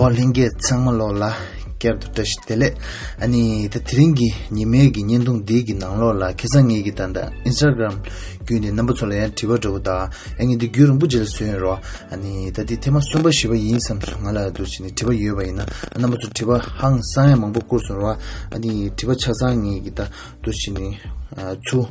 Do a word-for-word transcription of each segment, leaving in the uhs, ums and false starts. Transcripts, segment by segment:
ཨོ་ལྷན་རྒྱས་ཚང་མ་ལོག་ལ་བསྐྱར་དུ་བཀྲ་ཤིས་བདེ་ལེགས། ཨ་ནི་ད་དེ་རིང་གི་ཉི་མའི་གི་བརྙན་ཐུང་འདི་གི་ནང་ལོགས་ལ་ཁ་སང་ངེད་ཀྱི་ད་ལྟ་ཨིན་སི་ཊ་གྷི་རམ་བརྒྱུད་ནས་རྣམ་པ་ཚོ་ལ་ཡང་དྲི་བ་འདྲ་པོ་དང་ཡང་ངས་འདི་རྒྱུན་རིང་པོ་རྗེས་ལ་བཟོས་ཡོད་རོ། ཨ་ནི་ད་འདི་ཐེངས་མ་གསུམ་པ་བཞི་པ་ཡིན་བསམ་སོང་། ང་ལ་འདུག་བྱས་ནས་དྲི་བ་ཡོད་པ་ཡིན་ན་རྣམ་པ་ཚོ་དྲི་བ་ཧང་སང་ཡང་མང་པོ་བསྐུར་སོང་རོ། ཨ་ནི་དྲི་བ་ཆ་ཚང་ངེད་ཀྱི་ད་འདུག་བྱས་ནས་ཚུར་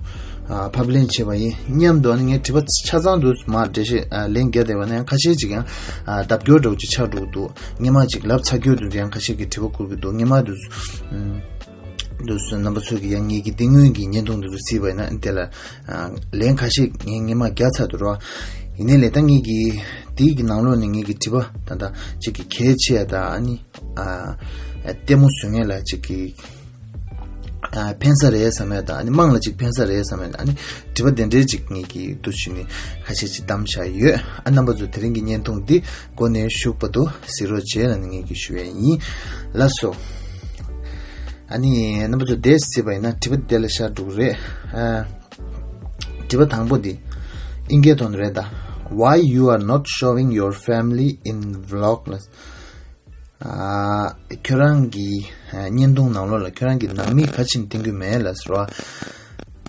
ཕབ་ལེན་བྱས་པ་ཡིན་མཉམ་དུ། ཨ་ནི་ངས་དྲི་བ་ཆ་ཚང་འདུག་མ་འགྲེལ་བཤད་ལན་རྒྱག་བསྡད་པ་ན་ཡང་ཁ་ཤས་ཅིག་ཡང་ལྡབ་སྐྱོར་འདྲ་པོ་ཅིག་ཆགས་འགྲོ་གི་འདུག་སྔོན་མ་ཅིག་ལབ་ཚར་སྐྱོར་འདུག་ཡང་ཁ་ཤས་ཀྱིས་དྲི་བ་བསྐུར་གྱི་འདུག་སྔོན་མ་འདུག་འདུག་སེ་རྣམ་པ་ཚོས་ཀྱིས་ཡང་ངེད་ཀྱི་དེ་སྔོན་གྱི་བརྙན་ཐུང་འདི་ཚོ་གཟིགས་པ་ཡིན་ན་དེ་ལ་ལན་ཁ་ཤས་ངས་སྔོན་མ་རྒྱག་ཚར་འདུག་རོ། ཡིན་ནའི་ལས་ད་ངེད་ཀྱི་དེའི་གི་ནང་ལོགས་ནས་ངེད་ཀྱི་དྲི་བ་ད་ལྟ་ཅིག་གི་གལ་ཆེ་ཡ་ད་ཨ་ནི་ལྟད་མོ་བཟོ་མཁན་ལ་ཅིག་གི་ཕན་ས་རེད་བསམ་ཡ་ད་ཨ་ནི་དམངས་ལ་ཅིག་ཕན་ས་རེད་བསམ་ཡ་ད་ཨ་ནི་དྲི་བ་དེ་འདྲའི་ཅིག་ངེད་ཀྱི་འདུག་བྱས་ནས་ཁ་ཤས་ཅིག་བདམས་བཞག་ཡོད། ཨ་རྣམ་པ་ཚོ་དེ་རིང་གི་བརྙན་ཐུང་འདི་འགོ་ནས་གཞུག་བར་དུ་གཟིགས་རོགས་བྱེད་ལབ་ནས་ངེད་ཀྱིས་ཞུ་ཡ་ཡིན། ལགས་སོ། ཨ་ནི་རྣམ་པ་ཚོ་དེ་གཟིགས་པ་ཡིན་ན་དྲི་བ་དེ་ལ་ཤར་འགྲོ་གི་རེད། ཨ། དྲི་བ་དང་པོ་འདི། ཨིན་སྐད་དོན་རེད་ད། Why you are not showing your family in vlog ལ། ཨ། ཁྱོད་རང་གི་བརྙན་ཐུང་ནང་ལོགས་ལ་ཁྱོད་རང་གི་ནང་མི་ག་ཅིག་བསྟན་གྱི་མེད་ལ་ཟེར་བ།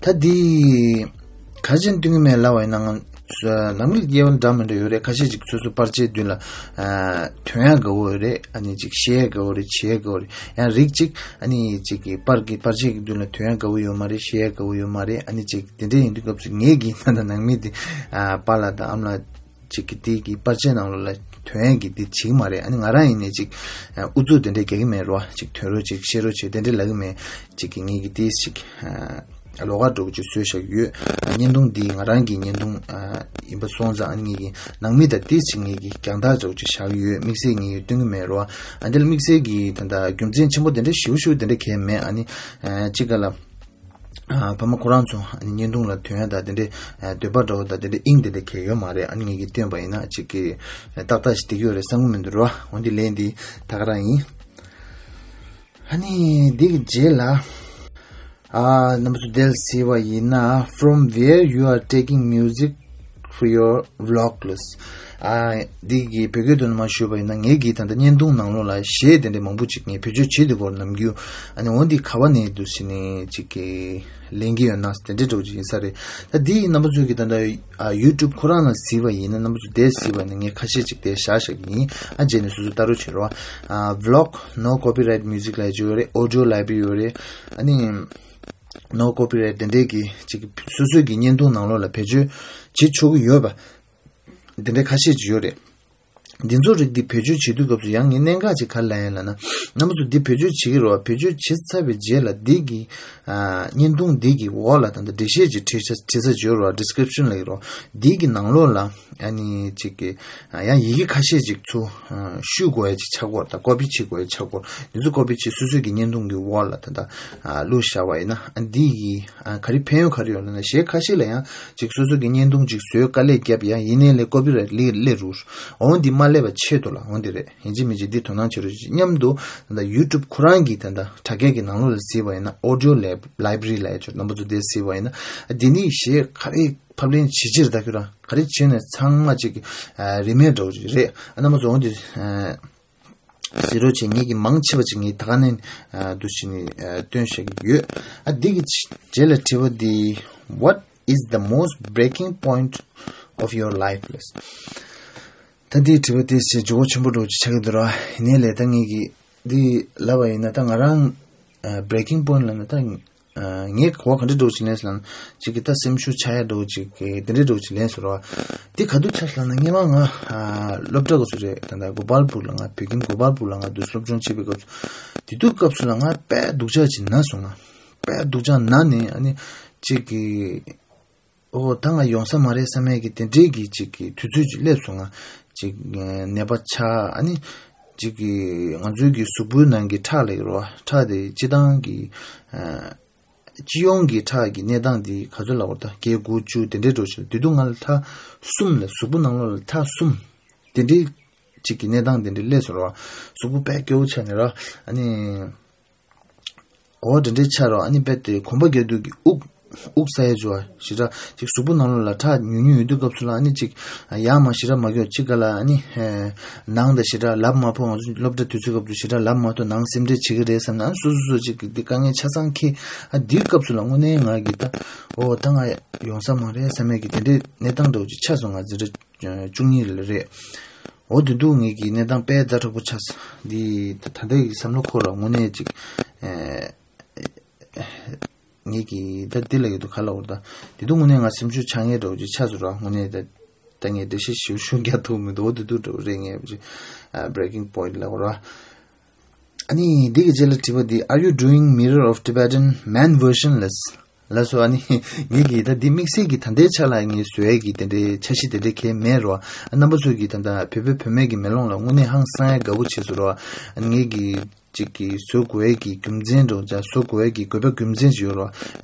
ད་འདི་ག་ཅིག་བསྟན་གྱི་མེད་ལབ་པ་ཡིན་ན་ང་ནང་མི་ལ་དབྱེ་བ་འདྲ་མི་འདྲ་ཡོད་རེད། ཁ་ཤས་ཅིག་སོ་སོ་པར་ཆས་མདུན་ལ་ཐོན་ཡ་དགའ་བོ་ཡོད་རེད། ཨ་ནི་ཅིག་བཤད་ཡ་དགའ་བོ་རེད། བྱེད་ཡ་དགའ་བོ་རེད། ཡང་རིགས་ཅིག་ཨ་ནི་ཅིག་གི་པར་གྱི་པར་ཆས་ཀྱི་མདུན་ལ་ཐོན་ཡ་དགའ་བོ་ཡོད་མ་རེད། བཤད་ཡ་དགའ་བོ་ཡོད་མ་རེད། ཨ་ནི་ཅིག་དེ་འདྲ་ཡིན་དུས་སྐབས་སུ་ངེད་ཀྱིས་ད་ལྟ་ནང་མི་དེ་ཨ་པཱ་ལགས་དང་ཨ་མ་ལགས་ཅིག་གི་དེ་གི་པར་ཆས་ནང་ལོགས་ལ་ཐོན་ཡ་གི་དེ་བྱེད་ཀྱི་མ་རེད། ཨ་ནི་ང་རང་ཡིན་ནའི་ཅིག་ཨ་ཨུ་ཚུགས་དེ་འདྲ་རྒྱག་གི་མེད་རོ། ཅིག་ཐོན་རོགས་ཅིག་བཤད་རོགས་ཅིག་དེ་འདྲ་ལབ་གི་མེད། ཅིག་གི་ངེད་ཀྱིས་དེ་ཅིག་ཨ་ལོགས་ཀ་འདྲ་པོ་ཅིག་བཟོས་བཞག་གི་ཡོད། བརྙན་ཐུང་འདི་ང་རང་གི་བརྙན་ཐུང་ཨ་ཡིན་པ་སོང་ཙང་ཨ་ནི་ངེད་ཀྱི་ནང་མི་དང་དེ་ཅིག་ངེད་ཀྱིས་རྒྱང་ཐག་འདྲ་པོ་ཅིག་བཞག་གི་ཡོད། དམིགས་བསལ་ངེད་ཀྱིས་སྟོན་གྱི་མེད་རོ། ཨ་འདི་ལ་དམིགས་བསལ་གྱི་ད་ལྟ་རྒྱུ་མཚན་ཆེན་པོ་དེ་འདྲ་ཞེ་པོ་ཞེ་པོ་དེ་འདྲ་གང་ཡང་མེད། ཨ་ནི་ཨ་ཅིག་ག་ལ་ཨ་ཕ་མ་ཁོ་རང་ཚོ་ཨ་ནི་བརྙན་ཐུང་ལ་ཐོན་ཡ་ད་དེ་འདྲ་ཨ་འདོད་པ་འདྲ་པོ་ད་དེ་འདྲ་དབྱིངས་དེ་འདྲ་གང་ཡང་ཡོད་མ་རེད། ཨ་ནི་ངེད་ཀྱིས་སྟོན་པ་ཡིན་ན་ཅིག་གི་ཏག་ཏག་ཞིག་བསྡད་ཀྱི་ཡོད་རེད་བསམ་གྱི་མི་འདུག་རོ། འོན་ཏེ་ལན་འདི་ད་ག་རང་ཡིན། ཨ་ནི་འདི་གི་རྗེས་ལ། ཨ་རྣམ་པ་ཚོ་དེ་ལ་གཟིགས་པ་ཡིན་ན། From where you are taking music for your vlog ལ། ཨ་འདི་གི་བོད་སྐད་དུ་མར་ཞུས་པ་ཡིན་ན་ངེད་ཀྱིས་ད་ལྟ་བརྙན་ཐུང་ནང་ལོགས་ལ་གཞས་དེ་འདྲ་མང་པོ་ཅིག་ངས་བེད་སྤྱོད་བྱེད་དུས་སྐོར་ནམ་རྒྱུན་ཨ་ནི་འོ་འདི་ག་བ་ནས་འདུག་སེ་ནས་ཅིག་གི་ལེན་གྱི་ཡོད་ན་དེ་འདྲ་འདྲ་པོ་ཅིག་ཡིན་ས་རེད། ད་འདི་རྣམ་པ་ཚོ་གི་ད་ལྟ་ཨ་ཡུ་ཊུབ་ཁོ་རང་ལ་གཟིགས་པ་ཡིན་ན་རྣམ་པ་ཚོ་དེ་གཟིགས་པ་ཡིན་ན་ངས་ཁ་ཤས་ཅིག་དེ་བཞག་བཞག་གི་ཡིན། ཨ་རྗེས་ནས་སོ་སོ་ལྟ་རོགས་བྱེད་རོགས། ཨ་vlog no copyright music ལབ་ཡ་ཅིག་ཡོད་རེད། audio library ཡོད་རེད། ཨ་ནི། no copyright དེ་འདྲའི་གི་ཅིག་སོ་སོའི་གི་བརྙན་ཐུང་ནང་ལོགས་ལ་བེད་སྤྱོད་བྱེད་ཆོག་གི་ཡོད་པ། དེ་འདྲའི་ཁ་ཤས་ཅིག་ཡོད་རེད། འདི་ཚོ་རིགས་འདི་བེད་སྤྱོད་བྱེད་དུས་སྐབས་སུ་ཡང་ངས་གནད་འགག་ཅིག་ག་རེ་ལབ་ཡིན་ལབ་ན། རྣམ་པ་ཚོ་འདི་བེད་སྤྱོད་བྱེད་ཀྱི་རེད་བ། བེད་སྤྱོད་བྱེད་ཚར་བའི་རྗེས་ལ་འདི་གི་ཨ་བརྙན་ཐུང་འདི་གི་འོག་ལ་ད་ལྟ་འགྲེལ་བཤད་ཅིག་བྲིས་ས་བྲིས་ས་ཅིག་ཡོད་རེད་བ། description ལབ་ཀྱི་རེད་བ། འདི་གི་ནང་ལོགས་ལ། ཨ་ནི་ཅིག་གི་ཨ་ཡང་ཡི་གེ་ཁ་ཤས་ཅིག་ཚུར་ཨ་བཤུས་དགོས་ཡ་ཅིག་ཆགས་ཀྱི་ཡོད་རེད། ད་ཀོ་པི་བྱེད་དགོས་ཡ་ཆགས་ཀྱི་ཡོད་རེད། འདི་ཚོ་ཀོ་པི་བྱེད་སོ་སོའི་གི་བརྙན་ཐུང་གི་འོག་ལ་ད་ལྟ་ཨ་བླུགས་བཞག་པ་ཡིན་ན། ཨ་འདི་ཡི་ཨ་ག་རེ་ཕན་ཡོན་ག་རེ་ཡོད་ལབ་ན། གཞས་ཁ་ཤས་ལ་ཡང་ཅིག་སོ་སོ་གི་བརྙན་ཐུང་ཅིག་བཟོས་དཀའ་ལས་བརྒྱབ་ཡ་ཡིན་ནའི་ལས་ཀོ་པི་རའེ་ཊི་སླེབས་སླེབས་རུང་འོ་འདི་མ་སླེབས་པ་ཆེད་དུ་ལ་འོ་འདི་རེད། ཡིན་གཅིག་མིན་གཅིག་འདི་དོ་སྣང་བྱེད་རོགས་བྱེད། མཉམ་དུ་ད་ལྟ་ཡུ་ཊུབ་ཁོ་རང་གི་ད་ལྟ་དྲ་རྒྱ་གི་ནང་ལོགས་ལ་གཟིགས་པ་ཡིན་ན། audio library ལབ་ཡ་ཅིག་རྣམ་པ་ཚོ་འདི་གཟིགས་པ་ཡིན་ན། ཨ་འདི་ནི་གཞས་ག་རེ་ཕབ་ལེན་བྱེད་ཕྱིར་ད་ཁྱོད་རང་ག་རེ་བྱས་ནས་ཚང་མ་ཅིག་ཨ་རིན་མེད་འདྲ་པོ་ཅིག་རེད། ཨ་རྣམ་པ་ཚོ་འོ་འདི་ཨ་གཟིགས་རོགས་བྱེད། ངེད་ཀྱིས་མང་ཆེ་བ་ཅིག་ངས་ད་ག་ནས་ཨ་འདུག་སེ་ནས་ཨ་སྟོན་བཞག་གི་ཡོད། ཨ་འདི་གི་རྗེས་ལ་དྲི་བ་འདི། What is the most breaking point of your life ལབ། ད་འདིའི་དྲི་བ་དེ་ཞེ་ལྗིད་ཁོག་ཆེན་པོ་འདྲ་པོ་ཅིག་ཆགས་ཀྱི་འདུག་ར། ཡིན་ནའི་ལས་ད་ངེད་ཀྱིས་འདི་ལབ་པ་ཡིན་ན། ད་ང་རང་ཨ་breaking point ལབ་ན་ད་ཨ་ངས་ག་བ་ག་འདྲ་འདྲ་པོ་ཅིག་ལེན་སོང་ལབ་ན། ཅིག་གི་ད་སེམས་ཤུགས་ཆག་ཡ་འདྲ་པོ་ཅིག་གི་དེ་འདྲ་འདྲ་པོ་ཅིག་ལེན་སོང་ར། འདི་ག་དུས་ཆགས་སོང་ལབ་ན། སྔོན་མ་ང་ཨ་སློབ་གྲྭ་སྐབས་སུ་རེད། ད་ད་གོ་པལ་པུར་ལ་ང་བོད་ཁྱིམ་གོ་པལ་པུར་ལ་ང་དུས་སློབ་སྦྱོང་བྱེད་པའི་སྐབས་སུ། དེ་དུས་སྐབས་སུ་ལ་ང་དཔེ་སྡུག་ཅག་ཅིག་ན་སོང་། ང་དཔེ་སྡུག་ཅག་ན་ནས་ཨ་ནི་ཅིག་གི་ཨོ་ད་ང་ཡོང་ས་མ་རེད་བསམ་ཡས་ཀྱི་དེ་འདྲའི་གི་ཅིག་གི་དུས་ཚོད་ཅིག་སླེབས་སོང་། ང་ཅིག་ཨ་ནད་པ་ཆགས། ཨ་ནི་ཅིག་གི་ང་ཚོའི་གི་གཟུགས་པོའི་ནང་གི་ཁྲག་ལབ་ཀྱི་རེད་བ། ཁྲག་དེ་སྤྱི་བཏང་གི་ཨ་སྤྱི་ཡོངས་ཀྱི་ཁྲག་གི་གནས་སྟངས་དེ་ག་ཚོད་ལབ་དགོས་རེད། ད་བརྒྱད་དགུ་བཅུ་དེ་འདྲའི་འགྲོ་ཞིང་། དེ་དུས་ང་ལ་ཁྲག་གསུམ་ལ། གཟུགས་པོ་ནང་ལོགས་ལ་ཁྲག་གསུམ་དེ་འདྲའི་ཅིག་གི་གནས་སྟངས་དེ་འདྲ་སླེབས་སོང་ར། གཟུགས་པོ་དཔེ་སྐྱོ་བོ་ཆགས་ནས་ར། ཨ་ནི། འོ་དེ་འདྲའི་ཆ་རོ། ཨ་ནི་རྦད་དེ་གོམ་པ་རྒྱག་དུས་ཀྱི་དབུགས་ དབུགས་ས་ཡ་འཇུ་བ་ཞེ་དྲག་ཅིག་གཟུགས་པོ་ནང་ལོགས་ལ་ཁྲག་ཉུང་ཉུང་ཡོད་དུས་སྐབས་སུ་ལ་ཨ་ནི་ཅིག་ཡར་མར་ཞེ་དྲག་མ་འགྱོ་ཅིག་ག་ལ་ཨ་ནི་ནང་དང་ཞེ་དྲག་ལབ་མ་ཕོད། ང་ཚོ་སློབ་གྲྭ་དུས་ཚོད་སྐབས་སུ་ཞེ་དྲག་ལབ་མ་ཐུབ། ནང་སེམས་ཁྲལ་བྱེད་ཀྱི་རེད་བསམ་ནས་ཨ་ནི་སོ་སོ་སོ་ཅིག་གི་འདི་དཀའ་ངལ་ཆ་ཚང་འཁྱེར། ཨ་འདིའི་སྐབས་སུ་ལ་དངོས་གནས་ང་གི་ད་ཨོ་ད་ང་ཡོང་ས་མ་རེད་བསམ་ཡས་ཀྱི་དེ་འདྲའི་གནས་སྟངས་འདྲ་བོ་ཅིག་ཆགས་སོང་། ང་འཛིན་གྲྭ་བཅུ་གཉིས་ལ་རེད། འོ་དེ་དུས་ངེད་ཀྱི་གནས་སྟངས་དཔེ་ཛ་དྲག་པོ་ཆགས་སོང་། འདི་ད་ད་ལྟའི་བསམ་བློ་འཁོར་ར་དངོས་གནས་ཅིག་ཨེ། ངེད་ཀྱིས་ད་འདི་ལ་ཡོད་དུ་ག་ལ་འོར་ད། དེ་དུས་དངོས་གནས་ང་སེམས་ཤུགས་ཆག་ངེས་འདྲ་བོ་ཅིག་ཆགས་སོང་ར། དངོས་གནས་ད་ད་ངས་འགྲེལ་བཤད་ཞིབ་ཞུ་རྒྱག་ཐུབ་མི་འདུག་འོ་དེ་དུས་འདྲ་བོ་རེད། ངས་ཅིག་breaking point ལ་འོར་ར། ཨ་ནི་འདི་གི་རྗེས་ལ་དྲི་བ་འདི། Are you doing Mirror of Tibetan Man version ལས། ལ་སོ་ཨ་ནི་ངེད་ཀྱིས་ད་འདི་དམིགས་བསལ་གྱི་ད་ལྟའི་ཆ་ལ་ངས་བཟོ་ཡས་ཀྱི་དེ་འདྲའི་འཆར་གཞི་དེ་འདྲའི་གས་མེད་རོ། རྣམ་པ་ཚོས་ཀྱིས་ད་ལྟ་བོད་པའི་བུད་མེད་ཀྱི་མེ་ལོང་ལ་དངོས་གནས་ཧང་སང་ཡ་དགའ་བོ་བྱས་སོང་རོ། ཨ་ནི་ངེད་ཀྱིས་ཅིག་གི་བཟོ་དགོས་ཡས་ཀྱི་རྒྱུ་མཚན་འདྲ་བོ་ཅིག་བཟོ་དགོས་ཡས་ཀྱི་དགོས་པ་རྒྱུ་མཚན་ཅིག་ཡོད་རོ།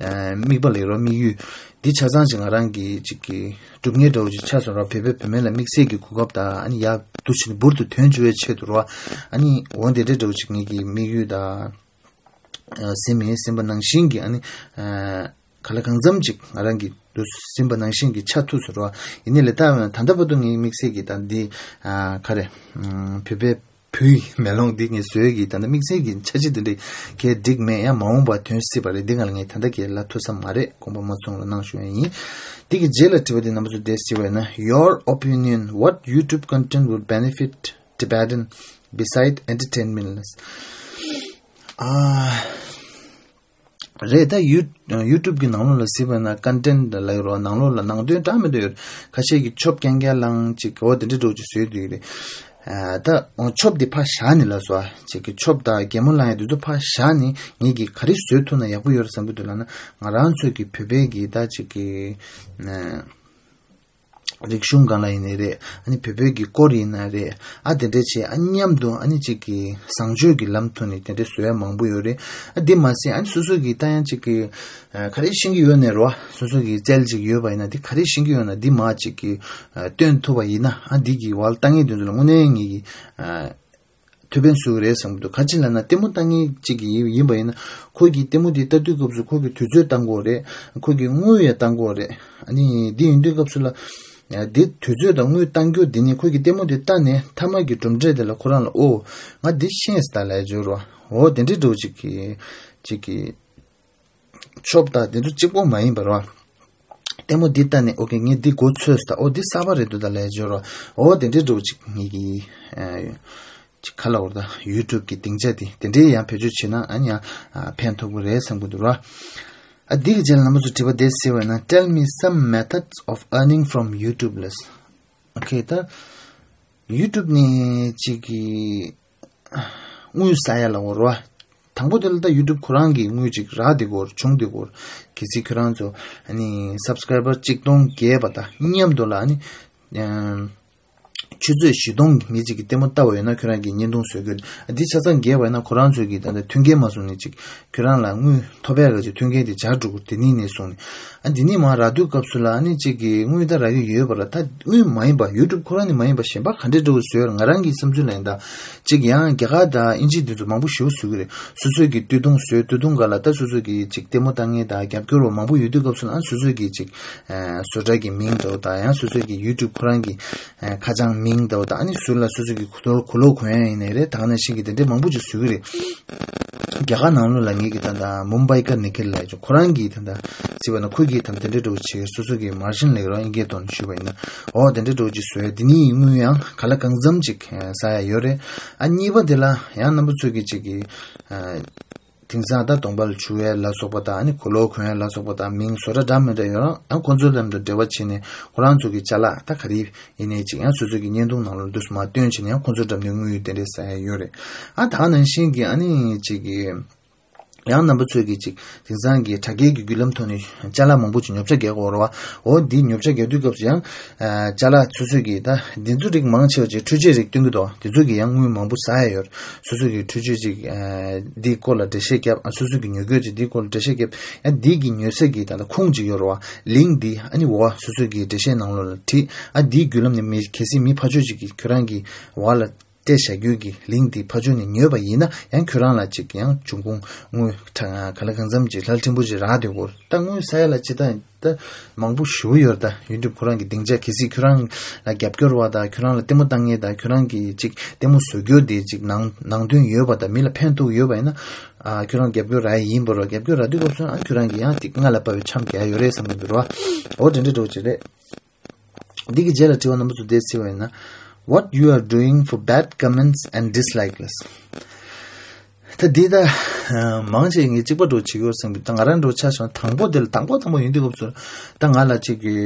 དམིགས་པ་ལེགས་རོ། དམིགས་ཡུལ་འདི་ཆ་ཚང་ཅིག་ང་རང་གི་ཅིག་གི་སྒྲུབ་ངེས་འདྲ་བོ་ཅིག་ཆགས་སོང་རོ། བོད་པའི་བུད་མེད་ལ་དམིགས་བསལ་གྱི་གོ་སྐབས་དང་ཨ་ནི་ཡར་འདུག་ཕྱིན་འབུར་དུ་ཐོན་བཅུག་ཡས་ཆེད་དུ་རོ། ཨ་ནི་འོ་འདི་འདྲའི་འདྲ་བོ་ཅིག་ངེད་ཀྱི་དམིགས་ཡུལ་དང་། ཨ་སེམས་ཡིན་སེམས་པ་ནང་བཞིན་གྱི་ཨ་ནི་ཨ་ག་ལ་གང་འཚམ་ཅིག་ང་རང་གི་འདུག་སེམས་པ་ནང་བཞིན་གྱི་ཆགས་ཐུབ་སོང་རོ། ཡིན་ནའི་ལས་ད་ད་ལྟ་བར་དུ་ངའི་དམིགས་བསལ་གྱི་ད་འདི་ཨ་ག་རེ་ཨམ་བོད་པའི་བུའི་མེ་ལོང་འདི་ངས་བཟོས་ཀྱི་ད་ལྟ་དམིགས་བསལ་གྱི་འཆར་གཞི་འདི་འདྲ་གས་འགྲིག་མེད། ཡང་མ་འོངས་པར་ཐོན་སྲིད་པ་རེད། འདི་ང་ལ་ངས་ད་ལྟ་གས་ལབ་ཐུབ་ས་མ་རེད། དགོངས་པ་མ་ཚོམ་རོགས་གནང་ཞུ་ཡ་ཡིན། འདི་གི་རྗེས་ལ་དྲི་བ་འདི་རྣམ་པ་ཚོ་འདི་ཞུ་བས་ན། Your opinion, what YouTube content would benefit Tibetan beside entertainment ལས། ཨ་རེད། ད་ཡུ་YouTube གི་ནང་ལོགས་ལ་གཟིགས་པ་ན་content ལ་ཡོད་རོ། ནང་ལོགས་ལ་ནང་དོན་འདྲ་མི་འདྲ་ཡོད། ཁ་ཤས་ཀྱིས་ཆོབ་རྐྱང་རྐྱང་བླངས་ཅིག་འོ་དེ་འདྲ་འདྲ་བོ་ཅིག་བཟོས་འདུག་རེད། ཨ་ད་ཆོབ་འདི་ཕར་བཞག་ནས་ལ་སོ་ཅིག་གི་ཆོབ་དང་གད་མོ་བླངས་ཡ་དེ་ཚོ་ཕར་བཞག་ནས་ངེད་ཀྱིས་ག་རེ་བཟོས་ཐུབ་ན་ཡག་པོ་ཡོད་རེད་བསམ་གྱི་འདུག་ལབ་ན། ང་རང་ཚོའི་གི་བོད་པའི་གི་ད་ཅིག་གི་ཨ། རིག་གཞུང་སྒང་ལ་ཡིན་ནའི་རེད། ཨ་ནི་བོད་པའི་གི་སྐོར་ཡིན་ན་རེད། ཨ་དེ་འདྲ་བྱས་ཨ་མཉམ་དུ་ཨ་ནི་གཅིག་གི་བཟང་སྤྱོད་ཀྱི་ལམ་ཐོག་ནས་དེ་འདྲ་བཟོ་ཡ་མང་པོ་ཡོད་རེད། ཨ་དེ་མ་ཟད་ཨ་ནི་སོ་སོ་གི་ད་ཡང་གཅིག་གི་ཨ་ག་རེ་ཤེས་ཀྱི་ཡོད་ནའི་རོ། སོ་སོ་གི་རྩལ་ཅིག་ཡོད་པ་ཡིན་ན་དེ་ག་རེ་ཤེས་ཀྱི་ཡོད་ན་དེ་མར་གཅིག་གི་ཨ་སྟོན་ཐུབ་པ་ཡིན་ན་ཨ་འདི་གི་བར་ལ་ལྟ་ངན་དེ་ཚོ་ལ་དངོས་གནས་ངེད་ཀྱི་ཨ། ཐུགས་ཕན་གསོས་ཀྱི་རེད་བསམ་གྱི་འདུག་ག་ཅི་ལབ་ན་ལྟད་མོ་ལྟ་མཁན་གཅིག་གིས་ཡིན་པ་ཡིན་ན་ཁོ་གིས་ལྟད་མོ་དེ་ལྟ་དུས་སྐབས་སུ་ཁོ་གིས་དུས་ཚོད་བཏང་དགོས་རེད། ཁོ་གིས་དངུལ་ཡང་བཏང་དགོས་རེད། ཨ་ནི་འདི་ཡིན་དུས་སྐབས་སུ་ལ་འདི་དུས་ཚོད་དང་དངུལ་བཏང་རྒྱུ་འདི་ནི་ཁོ་གིས་ལྟད་མོ་དེ་ལྟ་ནས་མཐའ་མ་གི་གྲུབ་འབྲས་དེ་ལ་ཁོ་རང་ལ་ཨོ་ང་འདི་ཤེས་སོང་ད་ལབ་ཡ་ཡོད་རེད་བ། འོ་དེ་འདྲའི་འདྲ་བོ་གཅིག་གིས་གཅིག་གིས། ཆོབ་དང་དེ་ཚོ་གཅིག་པོ་མ་ཡིན་པ་རེད་བ། ལྟད་མོ་འདི་ལྟ་ནས་ཨོ་ཀེ་ངས་འདི་མགོ་ཚོས་ད་ཨོ་འདི་གསར་པ་རེད་འདུག་ད་ལབ་ཡ་ཡོད་རེད་བ། ཨོ་དེ་འདྲའི་འདྲ་བོ་གཅིག་ངེད་ཀྱི་ཨ་གཅིག་ག་ལབ་དགོས་རེད་ད། YouTube གི་སྡིངས་ཆ་དེ་དེ་འདྲའི་ཡང་བེད་སྤྱོད་བྱས་ན་ཨ་ནི་ཡང་ཨ་ཕན་ཐོགས་ཀྱི་རེད་བསམ་གྱི་འདུག་ར། ཨ་འདི་གི་རྗེས་ལ་རྣམ་པ་ཚོ་དྲི་བ་འདི་གསལ་བས་ན། Tell me some methods of earning from YouTube ལས། ཨོ་ཀེ་ད་YouTube ནས་གཅིག་གི་དངུལ་ཟ་ཡ་ལ་འོར་བ། དང་པོ་དེ་ལ་ད་YouTube ཁོ་རང་གི་དངུལ་ཅིག་རག་བསྡད་ཀྱི་ཡོད་རེད། བྱུང་བསྡད་ཀྱི་ཡོད་རེད། གལ་སྲིད་ཁྱོད་རང་ཚོ་ཨ་ནི་subscriber གཅིག་སྟོང་བརྒལ་བ་དང་མཉམ་དུ་ལ་ཨ་ནི་ཨམ་ཆུ་ཚོད་བཞི་སྟོང་གི་མི་གཅིག་གིས་ལྟད་མོ་ལྟ་བ་ཡོད་ན་ཁྱོད་རང་གིས་བརྙན་ཐུང་བཟོ་དགོས། ཨ་འདི་ཆ་ཚང་བརྒལ་བ་ཡིན་ན་ཁོ་རང་ཚོ་གིས་ད་ལྟ་མཐུན་རྐྱེན་མ་བཟུང་ནས་ཅིག་ཁྱོད་རང་ལ་དངུལ་ཐོབ་ཡག་གི་ཅིག་མཐུན་རྐྱེན་དེ་སྦྱར་འགྲོ་གི་རེད། དེ་ནི་ནས་བཟུང་ནས། ཨ་འདི་ནས་མར་རག་དུས་སྐབས་སུ་ལ་ཨ་ནི་གཅིག་གིས་དངུལ་ད་རག་གི་ཡོད་པ་ར། ད་དངུལ་མ་ཡིན་པ་YouTube ཁོ་རང་ནས་མ་ཡིན་པ་གཞན་པ་ག་འདྲའི་འདྲ་བོ་བཟོས་ཡོད་ར། ང་རང་གི་བསམ་ཚུལ་ལ་ཡིན་ད། གཅིག་ཡང་རྒྱ་གར་དང་དབྱིན་ཇི་འདི་ཚོ་མང་པོ་ཞེ་པོ་བཟོ་གི་རེད། སོ་སོས་ཀྱི་སྟོད་ཐུང་བཟོས། སྟོད་ཐུང་སྒང་ལ་ད་སོ་སོས་ཀྱི་གཅིག་ལྟད་མོ་ལྟ་མཁན་དང་རྒྱབ་སྐྱོར་བ་མང་པོ་ཡོད་དུས་སྐབས་སུ་ལ་ཨ་སོ་སོས་ཀྱི་གཅིག་ཨ་བཟོ་གྲྭ་གི་མིང་འདྲ་བོ་དང་ཡང་སོ་སོས་ཀྱི་YouTube ཁོ་རང་གི་ཨ་ཁ་བྱང་མིང་འདྲ་བོ་དང་ཨ་ནི་ཟུར་ལ་སོ་སོ་གི་གོ་ལོག་གོ་ལོག་གོན་ཡ་ཡིན་ནའི་རེད། ད་ག་ནང་བཞིན་གྱི་དེ་འདྲའི་མང་པོ་ཅིག་བཟོ་གི་རེད། རྒྱ་གར་ནང་ལོགས་ལ་ངེད་ཀྱི་ད་ལྟ་མུམ་བྷའི་ཀར་ནི་ཁིལ་ལབ་ཡ་ཅིག་ཁོ་རང་གིས་ད་ལྟ་བརྩིས་པ་ན་ཁོ་གིས་ད་ལྟ་དེ་འདྲའི་འདྲ་བོ་བྱེད་སོ་སོ་གི་མར་ཤན་ལེགས་རང་ཨིན་སྐད་ཐོག་ནས་ཞུས་པ་ཡིན་ན་ཨོ་དེ་འདྲའི་འདྲ་བོ་ཅིག་བཟོ་ཡ་འདི་ནི་དངུལ་ཡང་ག་ལ་གང་འཚམ་ཅིག་ཟ་ཡ་ཡོད་རེད། ཨ་གཉིས་པ་དེ་ལ་ཡང་རྣམ་པ་ཚོས་ཀྱི་གཅིག་གི་ཨ་དེང་སང་ད་གདོང་པ་ལ་བྱུག་ཡ་ལ་སོགས་པ་དང་ཨ་ནི་གོ་ལོག་གོན་ཡ་ལ་སོགས་པ་དང་མིང་བཟོ་གྲྭ་འདྲ་མི་འདྲ་ཡོད་རང་ཨ་ཁོང་ཚོ་ལམ་དུ་འབྲེལ་བ་བྱས་ནས་ཁོ་རང་ཚོ་གི་ཅ་ལག་ད་ག་རེ་ཡིན་ནའི་ཅིག་ཡང་སོ་སོ་གི་བརྙན་ཐུང་ནང་ལ་འདུག་སེ་མར་སྟོན་བྱས་ནས་ཡང་ཁོང་ཚོ་འགྲམ་ནས་དངུལ་དེ་འདྲས་ཟ་ཡ་ཡོད་རེད། ཨ་ད་ནང་བཞིན་གྱི་ཨ་ནི་ཅིག་གི་ཡང་རྣམ་པ་ཚོས་ཀྱི་ཅིག་དེང་སང་གི་དྲ་རྒྱའི་གི་བརྒྱུད་ལམ་ཐོག་ནས་ཅ་ལག་མང་པོ་ཅིག་ཉོ་ཆ་རྒྱག་གི་ཡོད་རེད་བ། འོ་འདི་ཉོ་ཆ་རྒྱག་དུས་སྐབས་སུ་ཡང་ཅ་ལག་སོ་སོས་ཀྱི་ད་འདི་ཚོ་རིགས་མང་ཆེ་བ་ཅིག་འཕྲུལ་ཆས་རིགས་སྟོན་གྱི་འདུག་དེ་ཚོ་གི་ཡང་དངུལ་མང་པོ་ཟ་ཡ་ཡོད་རེད། སོ་སོ་གི་འཕྲུལ་ཆས་ཅིག་འདིའི་སྐོར་ལ་འགྲེལ་བཤད་བརྒྱབ། ཨ་སོ་སོ་གི་ཉོ་དགོས་ཅིག་འདིའི་སྐོར་ལ་འགྲེལ་བཤད་བརྒྱབ། ཡང་འདི་གི་ཉོ་ས་གི་ད་ལྟ་ཁུངས་ཅིག་ཡོད་རེད་བ། ལིང་འདི་ཨ་ནི་འོ་སོ་སོ་གི་འགྲེལ་བཤད་ནང་ལོགས་ལ་བྲིས། ཨ་འདིའི་བརྒྱུད་ལམ་ནས་མི་གལ་སྲིད་མི་ཕར་ཕྱོགས་ཅིག་གིས་ཁྱོད་རང་གི་འོག་ལ་ སྤྲད་བཞག་རྒྱུ་གི་ལིང་དེ་ཕར་ཕྱོགས་ནས་ཉོས་པ་ཡིན་ན་ཡང་ཁྱོད་རང་ལ་ཅིག་ཡང་འབྱུང་ཁུངས་དངུལ་ག་ལ་གང་འཚམ་ཅིག་ལྷ་ཕྲན་བུ་ཅིག་རག་བསྡད་དགོས། ད་དངུལ་ཟ་ཡ་ལ་ཅི་ད་ད་མང་པོ་ཞེ་པོ་ཡོད་རེད། ད་ཡུ་ཊུབ་ཁོ་རང་གི་སྡིངས་ཆ་གལ་སྲིད་ཁྱོད་རང་ལ་རྒྱབ་སྐྱོར་བ་དང་ཁྱོད་རང་ལ་ལྟད་མོ་ལྟ་མཁན་དང་ཁྱོད་རང་གི་ཅིག་ལྟད་མོ་བཟོ་རྒྱུ་དེ་ཅིག་ནང་ནང་དོན་ཡོད་པ་དང་མི་ལ་ཕན་ཐོགས་ཡོད་པ་ཡིན་ན། ཨ་ཁྱོད་རང་རྒྱབ་སྐྱོར་རག་ཡ་ཡིན་པ་རེད། རྒྱབ་སྐྱོར་རག་དུས་སྐབས་སུ་ཨ་ཁྱོད་རང་གི་ཡང་ཏིག་ང་ལ་དཔའ་བའི་འཆམ་རྒྱག་ཡོད་རེད་བསམ་གྱི་འདུག་ར། འོ་དེ་འདྲ་འགྲོ་ཅིག་རེད། འདི་གི་རྗེས་ལ་དྲི་བ་རྣམ་པ་ཚོ་དེ་ཟེར་བ་ཡིན་ན། What you are doing for bad comments and dislike ལས། ད་འདི་ད་མང་ཆེ་ངས་གཅིག་པ་འགྲོ་བྱེད་ཀྱི་ཡོད་བསམ་གྱི། ད་ང་རང་འགྲོ་ཆ་བཞག་དང་པོ་དེ་ལ་དང་པོ་དང་པོ་ཡིན་དུས་སྐབས་སུ་ད་ང་ལ་གཅིག་གི།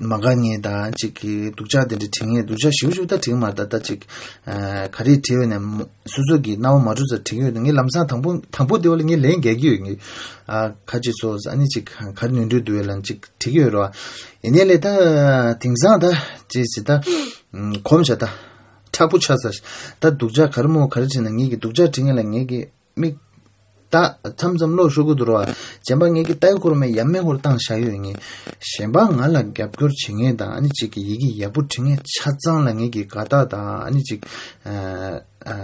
མ་དགའ་ངེས་དང་གཅིག་གི་སྡུག་ཅག་དེ་འདྲ་དྲི་ངེས། སྡུག་ཅག་ཞིབ་ཞིབ་ད་དྲི་མ་ད་ད་གཅིག་ག་རེ་དྲི་བས་ནས་སོ་སོ་གི་རྣ་བ་མ་འགྲོ་ཚ་དྲི་ཡོད་ངས་ལམ་སང་དང་པོ་དང་པོ་དེ་བ་ལ་ངས་ལན་རྒྱག་གི་ཡོད་ངས། ཨ་ཁ་ཅིག་སོ་ཨ་ནི་གཅིག་ག་རེ་ནོར་འཁྲུལ་འདུག་བས་ལན་གཅིག་དྲི་གི་ཡོད་རོ། ཡིན་ནའི་ལས་ད་དེང་སང་ད་ཅི་ཟེར་ད་གོམས་བྱ་ད་མཁྲེགས་པོ་ཆགས་ས་ད་སྡུག་ཅག་ག་རེ་མོ་ག་རེ་དྲི་ན་ངས་ཀྱི་སྡུག་ཅག་དྲི་ངེས་ལ་ངས་ཀྱི། མིག་ད་མཚམས་མཚམས་ལོག་ཤོར་གི་འདུག་ར། གཞན་པ་ངེད་ཀྱི་ལྟ་གི་ཁོར་མེད་ཡ་མེད་ཧོར་བཏང་བཞག་ཡོད་ངེས། གཞན་པ་ང་ལ་རྒྱབ་སྐྱོར་བྱེད་ངེས་དང་ཨ་ནི་གཅིག་གི་ཡི་གེ་ཡག་པོ་བྲི་ངེས་ཆ་ཚང་ལ་ངེད་ཀྱི་དགའ་རྟགས་དང་ཨ་ནི་གཅིག་ཨ་ཨ་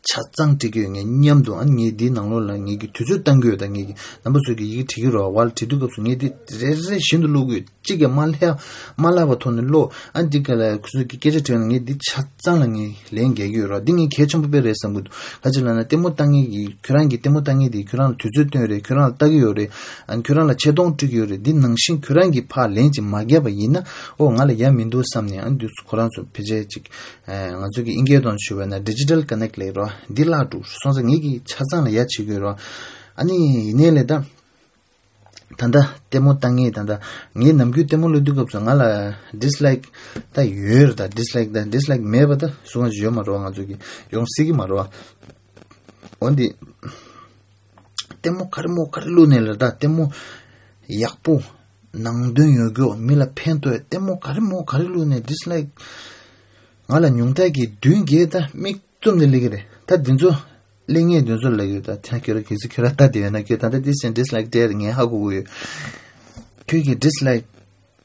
ཆ་ཚང་བྲི་གི་ཡོད་ངེས་མཉམ་དུ་ཨ་ནི་ངེད་འདིའི་ནང་ལོགས་ལ་ངེད་ཀྱི་དུས་ཚོད་བཏང་གི་ཡོད་དང་ངེད་ཀྱི་རྣམ་པ་ཚོས་ཀྱི་ཡི་གེ་བྲི་གི་རོགས་བ་ལ་བྲི་དུས་སྐབས་སུ་ངེད་འདི་རེ་རེ་བཞིན་དུ་ཀློག་གི་ཡོད། གཅིག་ཀྱང་མ་ལྷག་མ་ལྷག་པ་ཐོག་ནས་ཀློག་ཨ་འདི་ག་ལ་ཁོ་ཚོ་གི་སྐད་ཆ་དྲིས་ན་ངས་འདི་ཆ་ཚང་ལ་ངས་ལན་རྒྱག་གི་ཡོད་ར། འདི་ངས་གལ་ཆེན་པོ་དཔེ་རེད་བསམ་གི་འདུག་ག་ཅི་ལབ་ན་ལྟད་མོ་ལྟ་མཁན་གྱི་ཁྱོད་རང་གི་ལྟད་མོ་ལྟ་མཁན་དེ་ཁྱོད་རང་ལ་དུས་ཚོད་བཏོན་རེད། ཁྱོད་རང་ལ་ལྟ་གི་ཡོད་རེད། ཨ་ཁྱོད་རང་ལ་ཆེ་མཐོང་སྤྲོད་ཀྱི་ཡོད་རེད། འདི་ནང་བཞིན་ཁྱོད་རང་གིས་ཕར་ལན་ཅིག་མ་བརྒྱབ་པ་ཡིན་ན་ཨོ་ང་ལ་ཡ་མི་འདུག་བསམ་ནས་ཨ་འདི་ཁོ་རང་ཚོ་ཕལ་ཆེར་ཅིག་ང་ཚོ་གི་ཨིན་སྐད་ཐོག་ཞུས་པ་ན་digital connect ལབ་ར། འདི་བརླག་འགྲོ་སོང་ཙང་ངས་ཀྱི་ཆ་ཚང་ལ་ཡ་བྱེད་དགོས་ར། ཨ་ནི་ཡིན་ནའི་ལས་ད། ད་ལྟ་ལྟད་མོ་ལྟ་མཁན་ད་ལྟ་ངས་ནམ་རྒྱུན་ལྟད་མོ་ལྟ་དུས་སྐབས་སུ་ང་ལ་dislike ད་ཡོད་རེད། ད་dislike ད་dislike མེད་པ་ད་སུ་གང་ཞིག་ཡོད་མ་རེད་བ། ང་ཚོ་གི་ཡོང་སྲིད་ཀྱི་མ་རེད་བ། འོན་ཏེ་ལྟད་མོ་ག་རེ་མོ་ག་རེ་བླུགས་ནས་ལ་ད་ལྟད་མོ་ཡག་པོ་ནང་དོན་ཡོད་རྒྱུ་མི་ལ་ཕན་ཐོགས་ལྟད་མོ་ག་རེ་མོ་ག་རེ་བླུགས་ནས་dislike ང་ལ་ཉུང་མཐའ་གི་བདུན་བརྒྱད་ད་མིག་བཙུམ་ནས་སླེབས་ཀྱི་རེད། ད་འདི་ཚོ་སླེབས་ངེས་འདི་ཚོ་ལ་ཡོད། ད་ཐེངས་ཁྱོད་ར་གལ་སྲིད་ཁྱོད་ར་ལྟ་དེ་ཡོད་ན་ཁྱོད་ད་ལྟ་ཏི་སེ་dislike སྤྲད་ངས་ཧ་གོ་གི་ཡོད། ཁྱོད་ཀྱིས་dislike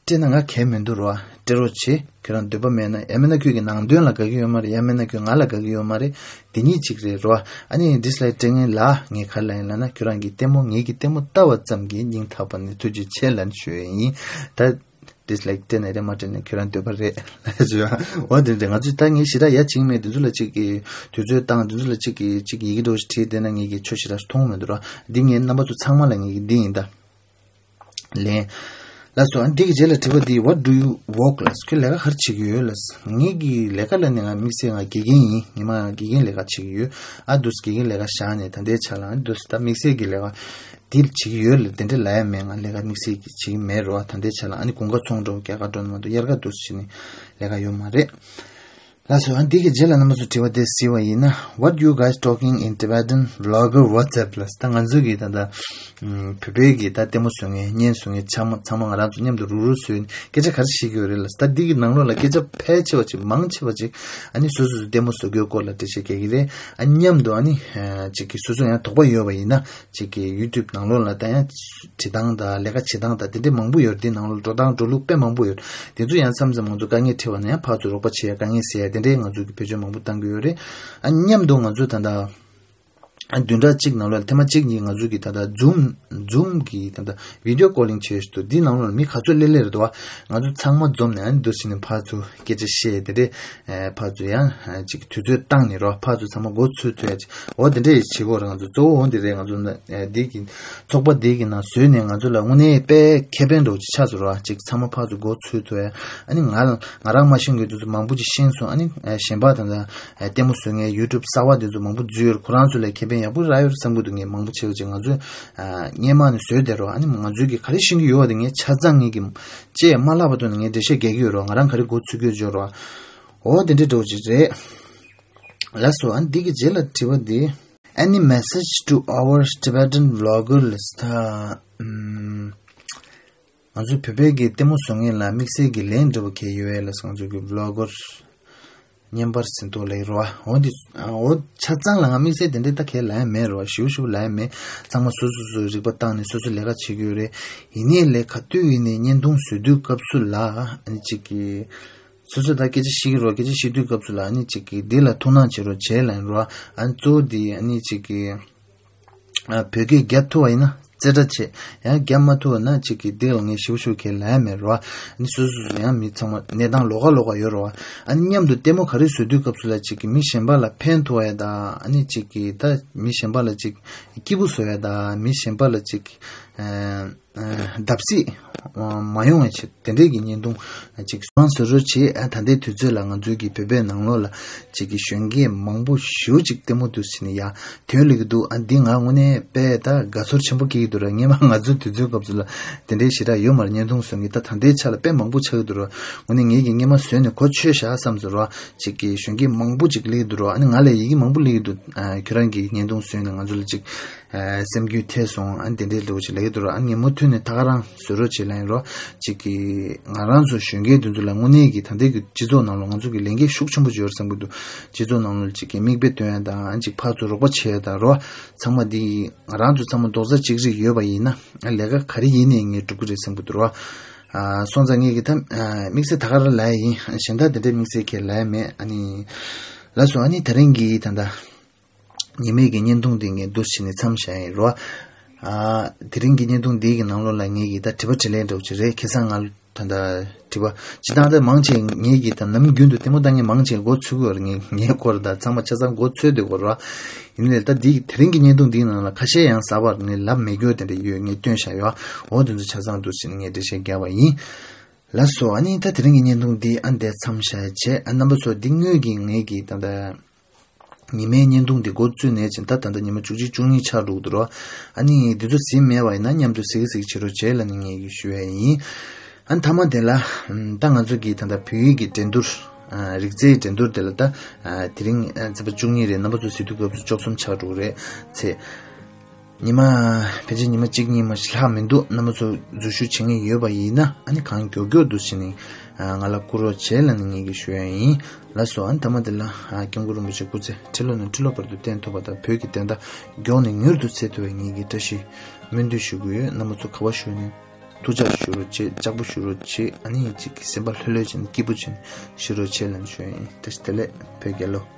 སྤྲད་ན་ང་གལ་མི་འདུག་རོ། སྤྲད་རོགས་བྱེད། ཁྱོད་རང་འདོད་པ་མེད་ན་ཡང་མིན་ན་ཁྱོད་ཀྱི་ནང་དོན་ལ་དགའ་གི་ཡོད་མ་རེད། ཡང་མིན་ན་ཁྱོད་ང་ལ་དགའ་གི་ཡོད་མ་རེད། འདི་གཉིས་གཅིག་རེད་རོ། ཨ་ནི་dislike སྤྲད་ངེས་ལ་ངས་ག་རེ་ལབ་ཡིན་ལབ་ན་ཁྱོད་རང་གིས་ལྟད་མོ་ངེད་ཀྱི་ལྟད་མོ་ལྟ་བ་ཙམ་གྱིས་སྙིང་ཐག་པ་ནས་ཐུགས་རྗེ་ཆེ་ལབ་ནས་ཞུ་ཡས་ཡིན། ད། dislike སྤྲད་ནས་རེད་མ་སྤྲད་ནས་ཁྱོད་རང་འདོད་པ་རེད་ལབ་ཞུ་ཡ། འོ་དེ་འདྲ་ང་ཚོས་ད་ངས་ཞེ་དྲག་ཡ་བྱེད་ཀྱི་མེད། དེ་ཚོ་ལ་གཅིག་གིས་དུས་ཚོད་བཏང་དེ་ཚོ་ལ་གཅིག་གིས་གཅིག་ཡི་གེ་འདྲ་བོ་ཞིག་བྲིས་བསྡད་ན་ངས་ཀྱིས་ཆོ་ཞེ་དྲག་མཐོང་མི་འདུག་ར། འདི་ངས་རྣམ་པ་ཚོ་ཚང་མ་ལ་ངས་ཀྱིས་འདི་ཡིན་ད། ལན། ལགས་སོ། ཨ་འདི་གི་རྗེས་ལ་དྲི་བ་འདི་what do you work ལ་ཁྱོད་ལས་ཀ་ག་རེ་བྱེད་ཀྱི་ཡོད་ལ། ངེད་ཀྱི་ལས་ཀ་ལ་ནི་ང་དམིགས་བསལ་ང་དགེ་རྒན་ཡིན། ངས་མ་དགེ་རྒན་ལས་ཀ་བྱེད་ཀྱི་ཡོད། ཨ་འདུག་དགེ་རྒན་ལས་ཀ་བཞག་ནས་ད་ལྟའི་ཆ་ལ་ཨ་འདུག་ད་དམིགས་བསལ་གྱི་ལས་ཀ་དེ་བྱེད་ཀྱི་ཡོད་ལ་དེ་འདྲ་ལབ་ཡ་མེད། ང་ལས་ཀ་དམིགས་བསལ་གྱི་བྱེད་ཀྱི་མེད་རོ། ད་ལྟའི་ཆ་ལ་ཨ་ནི་དགུན་ཁ་ཚོང་འགྲོ་རྒྱ་གར་འགྲོ་ན་མ་གཏོགས་དབྱར་ཁ་འདུག་སེ་བྱས་ནས་ལས་ཀ་ཡོད་མ་རེད། ལགས་སོ། ཨ་འདི་གི་རྗེས་ལ་རྣམ་པ་ཚོ་དྲི་བ་དེ་གཟིགས་པ་ཡིན་ན། What you guys talking in Tibetan vlogger WhatsApp ལ། ད་ང་ཚོ་གི་ད་ད་བོད་པའི་གི་ད་ལྟད་མོ་བཟོ་མཁན་བརྙན་བཟོ་མཁན་ཚང་མ་ཚང་མ་ང་རང་ཚོ་མཉམ་དུ་རུག་རུག་བཟོས་ནས་སྐད་ཆ་ག་རེ་བཤད་ཀྱི་ཡོད་རེད་ལ། ད་འདི་གི་ནང་ལོགས་ལ་སྐད་ཆ་ཕལ་ཆེ་བ་ཅིག་མང་ཆེ་བ་ཅིག་ཨ་ནི་སོ་སོ་སོ་ལྟད་མོ་བཟོ་རྒྱུའི་སྐོར་ལ་འགྲེལ་བཤད་རྒྱག་གི་རེད། ཨ་མཉམ་དུ་ཨ་ནི་ཅིག་གི་སོ་སོ་ཡང་དོགས་པ་ཡོད་པ་ཡིན་ན། ཅིག་གི་YouTube ནང་ལོགས་ལ་ད་ཡང་བྱེད་སྟངས་དང་ལས་ཀ་བྱེད་སྟངས་དང་དེ་འདྲའི་མང་པོ་ཡོད་རེད། དེ་ནང་ལོགས་འགྲོ་སྟངས་འགྲོ་ལུགས་དཔེ་མང་པོ་ཡོད་རེད། དེ་ཚོ་ཡང་མཚམས་མཚམས་ང་ཚོ་དཀའ་ངལ་འཕྲད་པ་ན་ཡང་ཕར་ཚུར་རོགས་པ་བྱེད་ཡ་དཀའ་ངལ་སེལ་ཡ་དེ་འདྲའི་ང་ཚོ་གི་བེད་སྤྱོད་མང་པོ་བཏང་གི་ཡོད་རེད། ཨ་མཉམ་དུ་ང་ཚོ་ད་ལྟ་ཨ་བདུན་ཕྲག་གཅིག་ནང་ལོགས་ལ་ཐེངས་མ་གཅིག་གཉིས་ང་ཚོ་གི་ད་ལྟ་Zoom Zoom གི་ད་ལྟ་video calling བྱེད་ཡུལ་དུ་འདི་ནང་ལོགས་ལ་མི་ག་ཚོད་སླེབས་སླེབས་རེད་འདུག་བ། ང་ཚོ་ཚང་མ་འཛོམས་ནས་ཨ་ནི་འདུག་སེ་ནས་ཕར་ཚུར་སྐད་ཆ་བཤད་དེ་འདྲའི་ཕར་ཚུར་ཡང་ཅིག་དུས་ཚོད་བཏང་ནས་རོ། ཕར་ཚུར་ཚང་མ་མགོ་ཚོད་ཐུབ་ཡ་ཅིག་འོ་དེ་འདྲ་ཡི་བྱེད་དགོས་རེད། ང་ཚོ་གཙོ་བོ་འོ་འདི་རེད། ང་ཚོ་འདི་གི་ཚོགས་པ་འདི་གི་ནང་བཟོས་ནས་ང་ཚོ་ལ་དངོས་གནས་དཔེ་ཁེ་ཕན་འདྲ་བོ་ཅིག་ཆགས་སོང་རོ། ཅིག་ཚང་མ་ཕར་ཚུར་མགོ་ཚོད་ཐུབ་ཡ། ཨ་ནི་ང་ང་རང་མ་ཤེས་མཁན་དེ་ཚོ་མང་པོ་ཅིག་ཤེས་སོང་། ཨ་ནི་གཞན་པ་དང་ལྟད་མོ་བཟོ་མཁན་YouTube གསར་བ་དེ་ཚོ་མང་པོ་འཛུལ་ཡོད་རེད། ཁོ་རང་ཚོ་ལ་ཁེ་ཕན་ཡག་པོ་རག་ཡོད་རེད་བསམ་གི་འདུག་ངས་མང་པོ་བྱས་པ་ཅིག་ང་ཚོས་སྔས་མ་ནས་བཟོས་བསྡད་རོ། ཨ་ནི་ང་ཚོས་གི་ག་རེ་ཤེས་ཀྱི་ཡོད་པ་དེ་ངས་ཆ་ཚང་ངས་གི་ཅེས་མ་ལྷག་པ་ཐོག་ནས་ངས་འགྲེལ་བཤད་རྒྱག་གི་ཡོད་རོ། ང་རང་ག་རེ་མགོ་ཚོད་ཀྱི་ཡོད་ཅོག་རོ། འོ་དེ་འདྲའི་འདྲ་བོ་ཅིག་རེད། ལགས་སོ། ཨ་འདི་གི་རྗེས་ལ་དྲི་བ་འདི། Any message to our Tibetan vlogger ལས་ད། ཨམ། ང་ཚོའི་བོད་པའི་གི་ལྟད་མོ་བཟོ་མཁན་ལ་དམིགས་བསལ་གྱི་ལན་འདྲ་པོ་གལ་ཡོད་ཡ་ལ་ང་ཚོ་གི་བློ་གོར་བརྙན་པར་ཟིན་ཐོ་ལ་ཡི་རོ། འོ་འདི་འོ་ཆ་ཚང་ལ་ང་དམིགས་བསལ་དེ་འདྲའི་ད་གལ་ལ་ཡ་མེད་རོ། ཞིབ་ཞིབ་ལ་ཡ་མེད། ཚང་མ་སོ་སོ་སོ་རིག་པ་བཏང་ནས་སོ་སོ་ལས་ཀ་བྱེད་ཀྱི་ཡོད་རེད། ཡིན་ནའི་ལས་ག་དུས་ཡིན་ནའི་བརྙན་ཐུང་བཟོ་དུས་སྐབས་སུ་ལ་ཨ་ནི་གཅིག་གི་ སོ་སོ་ད་སྐད་ཆ་བཤད་ཀྱི་རོ། སྐད་ཆ་བཤད་དུས་སྐབས་སུ་ལ་ཨ་ནི་ཅིག་གི་འདི་ལ་ཐུགས་སྣང་བྱེད་རོགས་བྱེད་ལབ་རོ། ཨ་ནི་གཙོ་བོ་འདི་ཨ་ནི་ཅིག་གི་ཨ་བོད་སྐད་རྒྱབ་ཐུབ་པ་ཡིན་ན་རྩེ་གྲ་བྱེད། ཡང་རྒྱབ་མ་ཐུབ་པ་ན་ཅིག་གི་འདི་ལ་ངས་ཞིབ་ཞིབ་གས་ལབ་ཡ་མེད་རོ། ཨ་ནི་སོ་སོ་སོ་ཡང་མི་ཚང་མ་གནས་སྟངས་ལོགས་ཀ་ལོགས་ཀ་ཡོད་རོ། ཨ་ནི་མཉམ་དུ་ལྟད་མོ་ག་རེ་བཟོ་དུས་སྐབས་སུ་ལ་ཅིག་གི་མི་གཞན་པ་ལ་ཕན་ཐོགས་ཡ་དང་། ཨ་ནི་ཅིག་གི་ད་མི་གཞན་པ་ལ་ཅིག་སྐྱིད་པོ་བཟོ་ཡ་དང་། མི་གཞན་པ་ལ་ཅིག་ཨ་བརྡབ་གསིག་མ་ཡོང་བའི་ཆེད་དེ་འདྲས་ཀྱི་བརྙན་ཐུང་ཅིག་སོང་བཟོ་རོགས་བྱེད། ཨ་ད་ལྟའི་དུས་ཚོད་ལ་ང་ཚོའི་གི་བོད་པའི་ནང་ལོགས་ལ་ཅིག་གི་གཞོན་སྐྱེས་མང་པོ་ཞེ་པོ་ཅིག་ལྟད་མོ་འདི་བྱས་ནས་ཡ་དོན་ལེགས་ཀྱི་འདུག། ཨ་འདི་ང་དངོས་གནས་དཔེ་ད་དགའ་ཚོར་ཆེན་པོ་སྐྱེ་གི་འདུག་ར། སྔོན་མ་ང་ཚོའི་དུས་ཚོད་སྐབས་སུ་ལ་དེ་འདྲའི་ཞེ་དྲག་ཡོད་མ་རེད། བརྙན་ཐུང་བཟོ་མཁན་ད་ད་ལྟའི་ཆ་ལ་དཔེ་མང་པོ་ཆགས་ཀྱི་འདུག་ར། དངོས་གནས་ངེད་ཀྱིས་སྔོན་མ་བཟོས་ནས་གོ་ཆོད་བཞག་བསམ་སོང་ར། ཅིག་གི་གཞོན་སྐྱེས་མང་པོ་ཅིག་སླེབས་ཀྱི་འདུག་ར། ཨ་ནི་ང་ལས་ཡི་གེ་མང་པོ་སླེབས་ཀྱི་འདུག། ཨ་ཁྱོད་རང་གིས་བརྙན་ཐུང་བཟོས་ནས་ང་ཚོ་ལ་ཅིག་ཨ་སེམས་རྒྱུད་ཐེབས་སོང་། ཨ་ནི་དེ་འདྲའི་ལོ་ཅིག་ལབ་ཀྱི་འདུག་ར། ཨ་ནི་ངས་མུ་མཐུད་ནས་ད་ག་རང་བཟོ་རོགས་བྱེད་ལབ་ཡིན་རོ། ཅིག་གི་ང་རང་ཚོ་གཞོན་སྐྱེས་དེ་ཚོ་ལ་དངོས་གནས་ཀྱི་ད་ལྟའི་གི་སྤྱི་ཚོགས་ནང་ལ་ང་ཚོ་གི་ལས་འགན་ཤུགས་ཆེན་པོ་ཅིག་ཡོད་རེད་བསམ་གྱི་འདུག། སྤྱི་ཚོགས་ནང་ལ་ཅིག་གི་མིག་དཔེ་སྟོན་ཡ་དང་། ཨ་ཅིག་ཕར་ཚུར་རོགས་པ་བྱེད་ཡ་དང་རོ། ཚང་མ་འདི་ང་རང་ཚོ་ཚང་མ་རྡོག་རྩ་གཅིག་སྒྲིལ་ཡོད་པ་ཡིན་ན། ཨ་ལས་ཀ་ག་རེ་ཡིན་ནའི་ངས་འགྲུབ་ཀྱི་རེད་བསམ་གྱི་འདུག་རོ། ཨ་སོང་ཙང་ངས་གི་ད་ཨ་དམིགས་བསལ་ད་ག་རང་ལབ་ཡ་ཡིན། གཞན་དག་དེ་འདྲའི་དམིགས་བསལ་གྱི་ལབ་ཡ་མེད། ཨ་ནི་ལགས་སོ། ཨ་ནི་དེ་རིང་གི་ད་ལྟ་ཉི་མའི་གི་བརྙན་ཐུང་འདི་ངས་འདུག་བྱས་ནས་མཚམས་བཞག་ཡིན་རོ། ཨ་དེ་རིང་གི་བརྙན་ཐུང་འདིའི་གི་ནང་ལོགས་ལ་ངས་གི་ད་དྲི་བ་དྲིས་ལན་འདྲ་བོ་ཅིག་རེད། ཁ་སང་ང་ད་ལྟ་དྲི་བ་ཇི་ལྟར་ད་མང་ཆེ་ངས་གི་ད་ནམ་རྒྱུན་དུ་ལྟད་མོ་ལྟ་མཁན་མང་ཆེ་མགོ་ཚོས་ཀྱི་ཡོད་རེད། ངས་ངའི་སྐོར་ད་ཚང་མ་ཆ་ཚང་མགོ་ཚོས་སྡོད་ཀྱི་ཡོད་རེད། ཡིན་ནའི་ད་འདི་དེ་རིང་གི་བརྙན་ཐུང་འདིའི་ནང་ལ་ཁ་ཤས་ཡང་གསར་པ་ངས་ལབ་མེད་རྒྱུ་དེ་འདྲ་ཡོད། ངས་སྟོན་བཞག་ཡོད། འོ་དེ་ཚོ་ཆ་ཚང་འདུག་བྱས་ནས་ངས་འགྲེལ་བཤད་རྒྱག་པ་ཡིན། ལགས་སོ། ཨ་ནི་ད་དེ་རིང་གི་བརྙན་ཐུང་འདི་ཨ་འདིར་མཚམས་བཞག་བྱས། ཨ་རྣམ་པ་ཚོ་འདི་སྔོན་གྱི་ངས་གི་ད་ལྟ་ཉི་མའི་བརྙན་ཐུང་འདི་འགོ་བཙུགས་ནས་བྱས་ད་ད་ལྟ་ཉི་མ་བཅུ་གཅིག་བཅུ་གཉིས་ཆགས་འགྲོ་གི་འདུག་རོ། ཨ་ནི་འདི་ཚོ་གཟིགས་མེད་པ་ཡིན་ན་མཉམ་དུ་གཟིགས་གཟིགས་བྱེད་རོགས་བྱེད་ལབ་ནས་ངས་གི་ཞུ་ཡ་ཡིན། ཨ་མཐའ་མ་དེ་ལ་ད་ང་ཚོ་གི་ད་ལྟ་བོད་ཡིག་གི་འགྲན་བསྡུར། ཨ་རིག་རྩལ་འགྲན་བསྡུར་དེ་ལ་ད་ཨ་དེ་རིང་ཨ་ཚེས་པ་བཅུ་གཉིས་རེད། རྣམ་པ་ཚོ་གཟིགས་དུས་སྐབས་སུ་བཅུ་གསུམ་ཆགས་འགྲོ་གི་རེད་ཚེ། ཉི་མ་ཕལ་ཆེར་ཉི་མ་གཅིག་གཉིས་མ་ཞིག་ལྷག་མི་འདུག། རྣམ་པ་ཚོ་འཛུལ་ཞུགས་བྱེད་མཁན་ཡོད་པ་ཡིན་ན་ཨ་ནི་གང་མགྱོགས་མགྱོགས་འདུག་བྱས་ནས་ཨ་ང་ལ་བསྐུར་རོགས་བྱེད་ལབ་ནས་ངས་གི་ཞུ་ཡ་ཡིན། ལགས་སོ། ཨ་ནི་མཐའ་མ་དེ་ལ་ཨ་སྐྱབས་མགོན་རིན་པོ་ཆེ་སྐུ་ཚེ་ཁྲི་ལོ་ནས་ཁྲི་ལོ་བར་དུ་བརྟན་ཐུབ་པ་དང་། བོད་ཀྱི་བདེན་མཐའ་མགྱོགས་ནས་མྱུར་དུ་སེལ་ཐུབ་པའི་ངས་གི་བཀྲ་ཤིས་སྨོན་འདུན་ཞུ་གི་ཡོད། རྣམ་པ་ཚོ་ག་པར་བཞུགས་ནས་ཐུགས་ཅག་ཞུ་རོགས་བྱེད། ལྕགས་པོ་ཞུ་རོགས་བྱེད། ཨ་ནི་ཅིག་གི་སེམས་པ་ལྷོད་ལྷོད་བྱས་ནས་སྐྱིད་པོ་བྱས་ནས་བཞུགས་རོགས་བྱེད་ལབ་ནས་ཞུ་ཡ་ཡིན། བཀྲ་ཤིས་བདེ་ལེགས། བོད་རྒྱལ་ལོ།